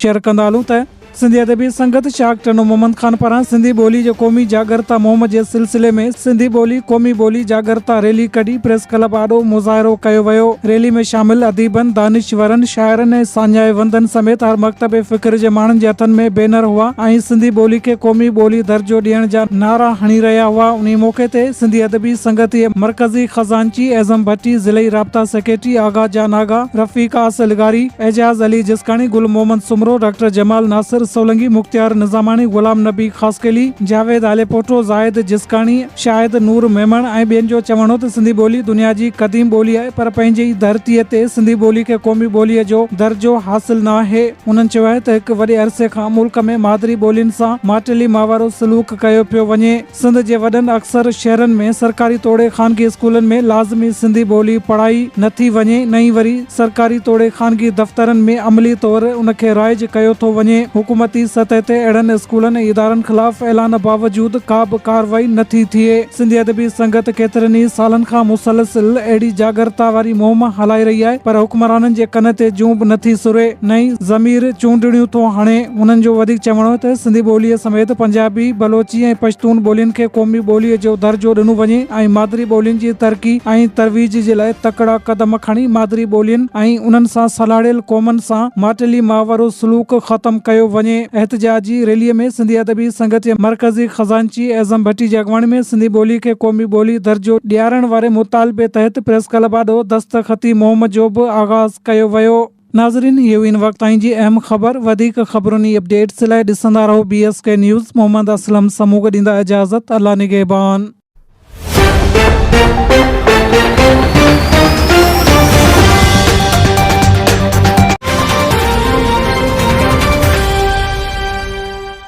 Share ڪندا هلون ته سنڌي ادبي سنگت شاخ ٽنڊو محمد خان پاران سنڌي ٻولي جي قومي جاڳرتا مهم جي سلسلي ۾ سنڌي ٻولي قومي ٻولي جاڳرتا ريلي ڪڍي پريس ڪلب آڏو مظاهرو ڪيو ويو. ريلي ۾ شامل اديبن، دانشورن، شاعرن ۽ ساڃاهه وندن سميت هر مڪتب فڪر جي ماڻهن جي هٿن ۾ بينر هئا ۽ سنڌي ٻولي کي قومي ٻولي درجو ڏيڻ جا نعرا هڻي رهيا هئا. انهي موقعي تي سنڌي ادبي سنگت جي مرڪزي خزانچي اعظم ڀٽي، ضلعي رابطا سيڪريٽري آغا جان آغا، رفيق آس لغاري، اعجاز علي جسڪاڻي، گل محمد سومرو، ڊاڪٽر جمال ناصر سولنگي، مختيار نظاماڻي، غلام نبي خاصخيلي، جاويد هاليپوٽو، زاهد جسڪاڻي، شاهد نور ميمڻ ۽ ٻين جو چوڻ هو ته سنڌي ٻولي دنيا جي قديم ٻولي آهي پر پنهنجي ئي ڌرتيء تي سنڌي ٻولي کي قومي ٻوليء جو درجو حاصل نه آهي. هنن چيو آهي ته هڪ وڏي عرصي کان ملڪ ۾ مادري ٻولين سان ماٽيلي ماهوارو سلوڪ ڪيو پيو وڃي. سنڌ جي وڏن اڪثر شهرن ۾ سرڪاري توڙي خانگي اسڪولن ۾ لازمي سنڌي ٻولي پڙهائي نه ٿي وڃي نه ئي وري سرڪاري توڙي خانگي دفترن ۾ عملي طور ان کي رائج ڪيو ٿو وڃي. حڪومتي سطح تي اهڙن اسڪولن ۽ ادارن خلاف اعلان باوجود ڪا به ڪارروائي نه ٿي ٿئي. سنڌي ادبي سنگت ڪيترن ئي سالن کان مسلسل اهڙي جاڳرتا واري مهم هلائي رهي آهي پر حڪمرانن جي ڪن تي جون به نه ٿي سري نه ئي ضمير چونڊڻيون ٿو هڻي. هنن جو وڌيڪ چوڻ هو ته سنڌي ٻوليء سميت پنجابي، بلوچي ۽ پشتون ٻولين کي قومي ٻوليء جو درجو ڏنو وڃي ۽ مادري ٻولين جي ترقي ۽ ترويج جي لاء تڪڙا قدم کڻي مادري ٻولين ۽ انهن سان سلهاڙيل قومن سان ماٽيلي ماء وارو سلوڪ ختم ڪيو وڃي. احتجاجي ريليء ۾ سنڌي ادبي سنگت جي مرڪزي خزانچي اعظم ڀٽي جي اڳواڻي ۾ سنڌي ٻوليء کي قومي ٻولي درجو ڏيارڻ واري مطالبي تحت پريس ڪلب آڏو دستخطي مهم جو به آغاز ڪيو ويو. ناظرين هي هئي هن وقت تائين جي اهم خبر وڌيڪ خبرن ۽ اپڊيٽس لاء ڏسندا رهو B S K news Muhammad Aslam Samoon کي ڏيندا اجازت الله نگهبان.